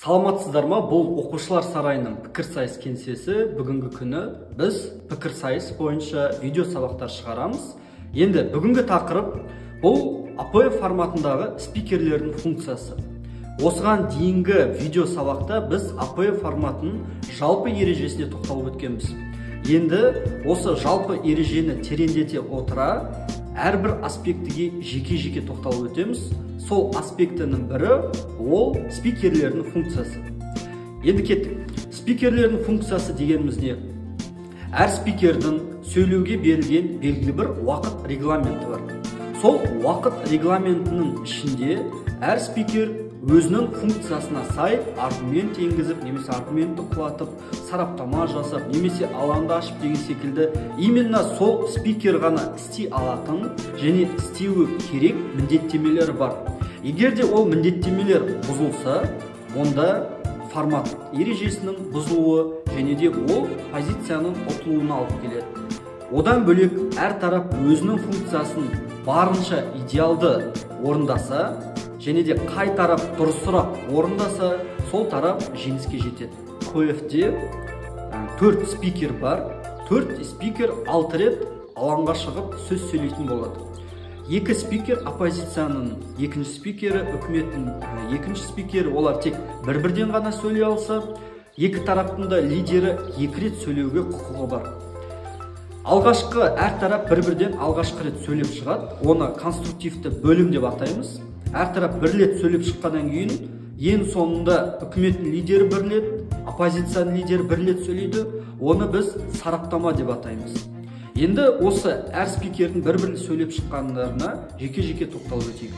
Саламатсыздар ма? Бұл оқушылар сарайының пікірсайыс кеңсесі. Бүгінгі күні біз пікірсайыс бойынша видео сабақтар шығарамыз. Енді бүгінгі тақырып бұл АПФ форматындағы спикерлердің функциясы. Осыған дейінгі видео сабақта біз АПФ форматының жалпы ережесіне тоқталып өткенбіз. Енді осы жалпы ережені тереңдете отыра әрбір аспектіге жеке-жеке тоқталып өтеміз. Сол аспектінің бірі ол спикерлердің функциясы. Енді кеттік. Спикерлердің функциясы дегеніміз не? Әр спикердің сөйлеуге берілген белгілі бір уақыт регламенті бар. Сол уақыт регламентінің ішінде әр спикер өзінің функциясына сай аргумент енгізіп, немесе аргументті құлатып, сараптама жасап, немесе алаңды ашып деген секілді именно сол спикер ғана істей алатын және істеуі керек міндеттемелері бар. Егер де ол міндеттемелер бұзылса, онда формат ережесінің бұзылуы және де ол позицияның ұтылуына алып келеді. Одан бөлек әр тарап өзінің функциясын барынша идеалды орындаса, және де қай тарап дұрысырақ орындаса, сол тарап жеңіске жетеді. КФ-де 4 спикер бар. 4 спикер 6 рет алаңға шығып сөз сөйлейтін болады. 2 спикер оппозицияның екінші спикері, үкіметтің екінші спикері, олар тек бір-бірден ғана сөйлей алса, екі тараптың да лидері 2 рет сөйлеуге құқығы бар. Алғашқы әр тарап бір-бірден алғашқы рет сөйлеп шығады. Оны конструктивті бөлім деп атаймыз. Әр тарап бір рет сөйлеп шыққаннан кейін ең соңында үкіметтің лидері бір рет, оппозицияның лидері бір рет сөйлейді. Оны біз сараптама деп атаймыз. Енді осы әр спикердің бір-бір сөйлеп шыққандарына жеке-жеке тоқталып өтейік.